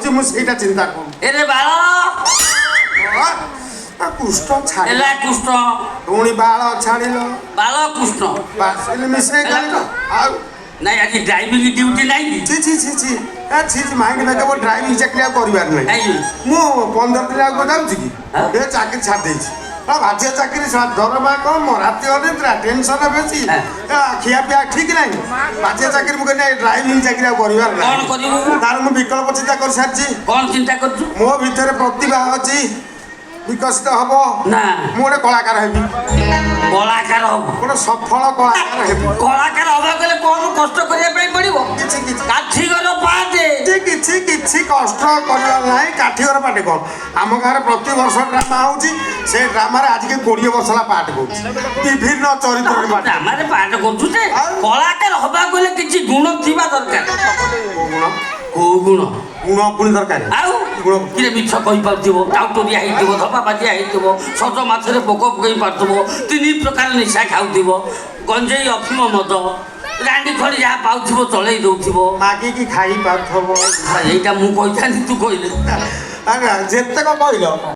କରୁଛି, ମୁଁ ସେଇଟା ଚିନ୍ତା କରୁଛି। ଏରେ ବାଳ। କୃଷ୍ଣ ଛାଡ଼ିଲ। ହେଲା କୃଷ୍ଣ। ପୁଣି ବାଳ ଛାଡ଼ିଲ। ବାଳ କୃଷ୍ଣ। ବାସ୍, ହେଲେ ମିଶେଇ ଗାଳିଲ ଆଉ। ନାଇଁ, ଆଜି ଡ୍ରାଇଭିଂ ଡ୍ୟୁଟି ନାଇଁ କି? ଛି ଛି ଛି ଛି ଏ ଛି ଛି, ମାଇଣ୍ଡ ମେକଅପ୍, ଡ୍ରାଇଭିଂ ଚାକିରି ଆଉ କରିବାର ନାହିଁ। କାହିଁକି? ମୁଁ 15 ଦିନ ଆଗକୁ ଯାଉଛି କି? ହଁ? ଏ ଚାକିରି ଛାଡ଼ି ଦେଇଛି। ବାଧ୍ୟ ଚାକିରି, ଦରମା କମ, ରାତି ଅନିଦ୍ରା, ଟେନସନ ବେଶୀ। ଖିଆ ପିଆ ଠିକ ନାହିଁ। ବାଧ୍ୟ ଚାକିରି। ମୁଁ କହିଲି ଡ୍ରାଇଭିଂ ଚାକିରି ଆଉ କରିବାର କଣ ନାହିଁ। କରିବୁ? ତାର ମୁଁ ବିକଳ୍ପ ଚିନ୍ତା କରିସାରିଛି। କଣ ଚିନ୍ତା କରୁଛୁ? ମୋ ଭିତରେ ପ୍ରତିଭା ଅଛି, ବିକଶିତ ହବ। ନା। ମୁଁ ଗୋଟେ କଳାକାର ହେବି। କଳାକାର ହବ? ଗୋଟେ ସଫଳ କଳାକାର ହେବି। କଳାକାର ହବାକୁ ହେଲେ କଣ କଷ୍ଟ କରିବା ପାଇଁ ପଡିବ? କିଛି କିଛି କାଠିଗର ପାଟେ। କିଛି କିଛି କିଛି କଷ୍ଟ କରିବାର ନାହିଁ। କାଠିଗର ପାଟେ କଣ, ଆମ ଗାଁରେ ପ୍ରତିବର୍ଷ ଡ୍ରାମା ହଉଛି। ସେ ଡ୍ରାମାରେ ଆଜିକି 20 ବର୍ଷ ହେଲା ପାଠ କରୁଛି, ବିଭିନ୍ନ ଚରିତ୍ରରେ ପାଠ। ଡ୍ରାମାରେ ପାଠ କରୁଛୁ ଯେ ଆଉ? କଳାକାର ହବାକୁ ହେଲେ କିଛି ଗୁଣ ଥିବା ଦରକାର। କୋଉ ଗୁଣ? କୋଉ ଗୁଣ? ଗୁଣ ପୁଣି ଦରକାର? ଆଉ। ଗୁଣ? କିଏ ମିଛ କହିପାରୁଥିବ, ଟାଉଟରିଆ ହେଇଥିବ, ଧପାବାଜିଆ ହେଇଥିବ, ସଜ ମାଛରେ ପୋକ ପକେଇ ପାରୁଥିବ, ତିନି ପ୍ରକାର ନିଶା ଖାଉଥିବ, ଗଞ୍ଜେଇ, ଅଫିମ, ମଦ, ରାଣ୍ଡି ଖଳି ଯାହା ପାଉଥିବ ଚଳେଇ ଦଉଥିବ। ମାଗିକି ଖାଇ ପାରୁଥିବ। ଏଇଟା ମୁଁ କହିଥାନ୍ତି, ତୁ କହିଲୁ। ଆଜ୍ଞା, ଯେତେକ କହିଲ।